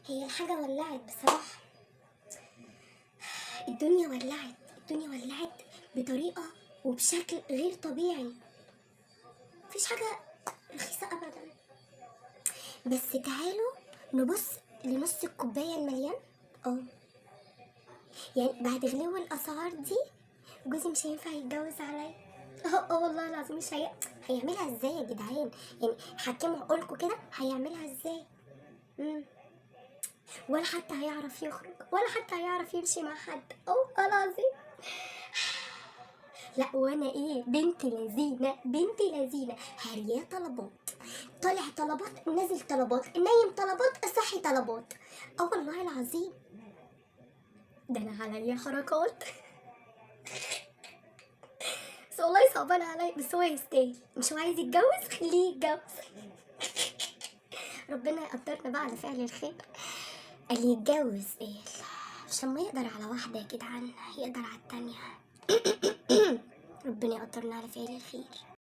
هي الحاجة ولعت بصراحة، الدنيا ولعت، الدنيا ولعت بطريقة وبشكل غير طبيعي. مفيش حاجة رخيصة أبدا. بس تعالوا نبص لنص الكوباية المليان. يعني بعد غلو الأسعار دي جوزي مش هينفع يتجوز عليا. والله العظيم مش هيعملها ازاي يا جدعان؟ يعني حكموا عقولكوا كده، هيعملها ازاي؟ ولا حتى هيعرف يخرج، ولا حتى هيعرف يمشي مع حد. والله العظيم. لا وانا ايه، بنت لذينه، بنت لذينه، هرياه طلبات، طالع طلبات، نازل طلبات، نايم طلبات، صاحي طلبات. والله العظيم ده انا عليا حركات. بس والله صعبان عليا، بس هو يستاهل. مش هو عايز يتجوز؟ خليه يتجوز. ربنا يقدرنا بقى على فعل الخير. قال يتجوز ايه؟ مش لما يقدر على واحدة يا جدعان يقدر على التانية. ربنا يقدرنا على فعل الخير.